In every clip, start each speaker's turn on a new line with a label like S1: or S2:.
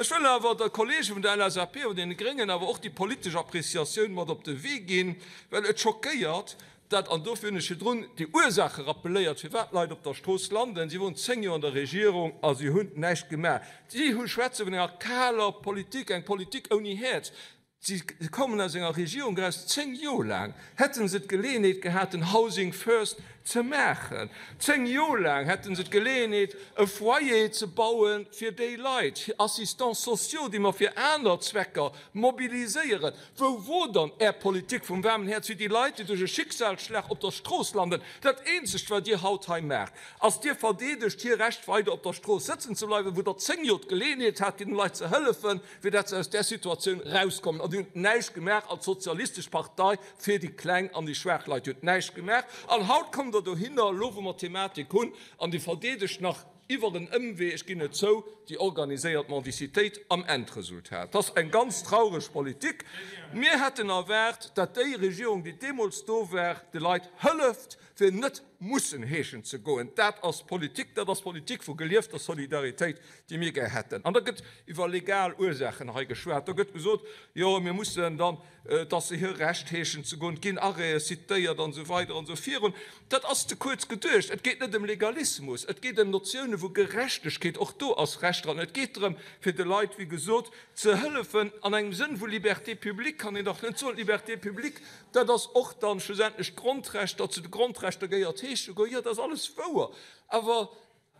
S1: Ech wëll awer de Kollege vun der LSAP an deene Gréngen awer och déi politesch Appréciatioun mat op de Wee ginn, well et schockéiert, dat, an dofir hunn ech virdrun déi Ursaache rappelléiert, firwat d'Leit op der Strooss landen, si woren 10 Joer an der Regierung a si hunn näischt gemaach. Si hu schwätze vun enger kaler Politik, eng Politik ouni Häerz. Si kommen aus enger Regierung eraus, 10 Joer laang hätte se d'Geleeënheet gehat, den Housing First ze maachen. 10 Joer laang hätte se d'Geleeënheet, e Foyer ze baue fir déi Leit, fir Assistants sociaux, déi mer fir aner Zwecker mobiliséieren. Wou wor dann Är Politik vum waarmen Häerz fir déi Leit, déi duerch e Schicksalsschlag op der Strooss landen? Dat eenzegt, wat Dir haut hei maacht, ass, Dir verdeedegt hir Recht, weider op der Strooss sëtzen ze bleiwen, wou Der 10 Joer d'Geleeënheet hat, deene Leit ze hëllefen, fir dat se aus där Situatioun erauskommen. An Dir hutt näischt gemaach als sozialistesch Partei fir déi kleng an déi schwaach Leit. Dir hutt näischt gemaach. An haut kommt Der dohinner, elo wou mer d'Thematik hunn, an Dir verdeedegt nach iwwer en Ëmwee, ech ginn et zou, déi organiséiert Mendicitéit am Endresultat. Dat ass eng ganz traureg Politik. Mir hätten erwaart, dat déi Regierung, déi deemools do war, de Leit hëlleft, fir net mussen heeschen ze goen. Dat ass Politik, dat ass Politik vu geliefter Solidaritéit, déi mir gär hätten. An da gëtt iwwer legal Ursaachen hei geschwat. Da gëtt gesot, jo mir mussen dann, et ass hir Recht heeschen ze goen, et ginn Arrêtë zitéiert an esou weider an esou virun. Dat ass ze kuerz geduecht. Et geet net ëm Legalismus, et geet ëm Notioune vu Gerechtegkeet. Och do ass Recht dran. Et geet drëm, fir de Leit, wéi gesot, ze hëllefen an engem Sënn vu Liberté publique. Kann een dach net soen, Liberté publique, dat ass och dann schlussendlech d'Grondrechter, zu de Grondrechter gehéiert heesche goen. Jo, dat ass alles wouer, awer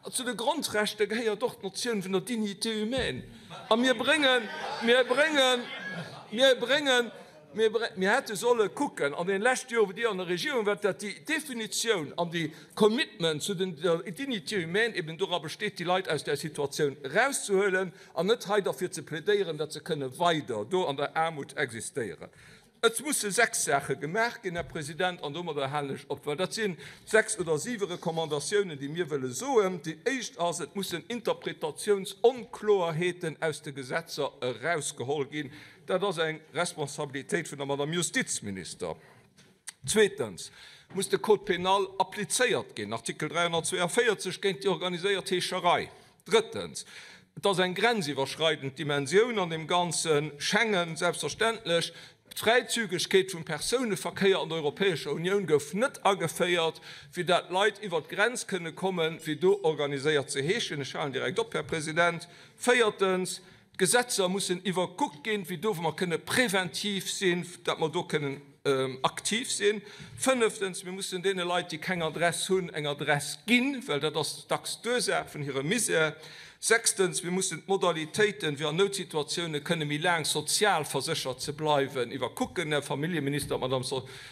S1: zu de Grondrechter gehéiert och d'Notioun vun der Dignité humaine. A mir bréngen, mir bréngen, mir bréngen, mir hätte solle kucken an deene leschte Joren, wou Dir an der Regierung waart, datt déi Definitioun an déi Commitment zu der Dignité humaine eben dora besteet, déi Leit aus där Situatioun erauszehuelen an net hei derfir ze plädéieren, datt se kënne weider do an der Aarmut existéieren. Et musse sechs Saache gemaach ginn, Här President, an domadder halen ech op, well dat si sechs oder siwe Recommandatiounen, déi mir wëlle soen. Déi éischt ass, Et mussen Interpretationsonkloerheeten aus de Gesetzer erausgeholl ginn. Dat ass eng Responsabilitéit vun der Madame Justizminister. Zweetens muss de Code pénal applizéiert ginn, Artikel 342, géint déi organiséiert Heescherei. Drëttens, et ass eng grenziwwerschreidend Dimensioun an deem Ganzen, Schengen selbstverständlech. D'Fräizügegkeet vum Persouneverkéier an der Europäescher Unioun gouf net ageféiert, fir dat Leit iwwert d'Grenz kënne kommen, fir do organiséiert ze heeschen. Ech halen direkt op, Här President. Véiertens, D'Gesetzer mussen iwwerkuckt ginn, wéi do wou mer kënne preventiv sinn, dat mer do kënnen aktiv sinn. Fënneftens, mir mussen deene Leit, déi keng Adress hunn, eng Adress ginn, well dat ass dacks d'Ursaach vun hirem Misär. Sechstens, mir mussen d'Modalitéiten, fir an Noutsituatioune kënne méi laang sozial verséchert ze bleiwen, iwwerkucken. Här Familljeminister, d'Madame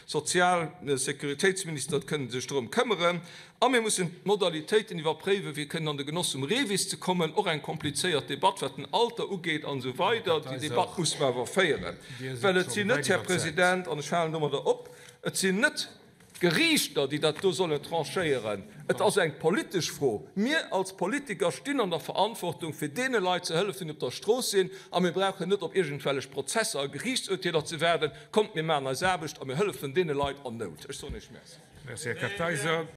S1: Sozial Sécuritéitsminister kënnen sech dorëm këmmeren. A mir mussen d'Modalitéiten iwwerpréiwen, fir kënnen an de Genoss vum REVIS ze kommen. Och eng komplizéiert Debatt, wat den Alter ugeet an esou weider. Déi Debatt musse mer awer féieren, well et sinn net, Här President, an ech halen domadder op, et sinn net d'Geriichter, déi dat do sollen tranchéieren. Et ass eng politesch Fro. Mir als Politiker stinn an der Verantwortung, fir deene Leit ze hëllefen, déi op der Strooss sinn. A mir brauchen net op iergendwellech Prozesser a Geriichtsurteeler ze waarden. Kommt, mir maachen eis Aarbecht a mir hëllefen deene Leit an Nout. Ech soen Iech Merci.
S2: Merci, Här Kartheiser.